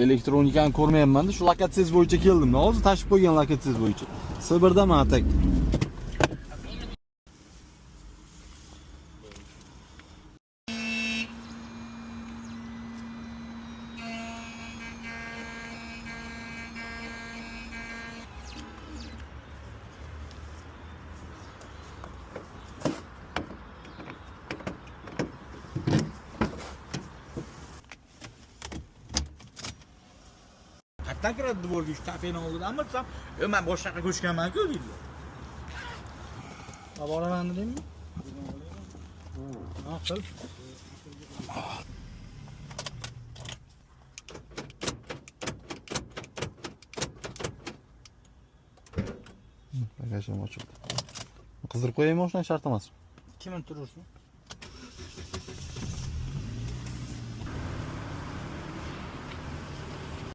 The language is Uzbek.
Elektronikani ko'rmayapman-da, shu lokatsiyangiz bo'yicha keldim. Hozir tashib qo'ygan lokatsiyangiz bo'yicha. S1daman atak. Qayerdan kiradi dvorga shu kafeni oldidanmi desam, "Yo'q, men boshqa yoqqa ko'chganman-ku" deydilar. Boraman dedingmi? Ha, qil. Bagaj ham ochildi. Qizdirib qo'yaymi mashinani shart emas. 2 minut turursin.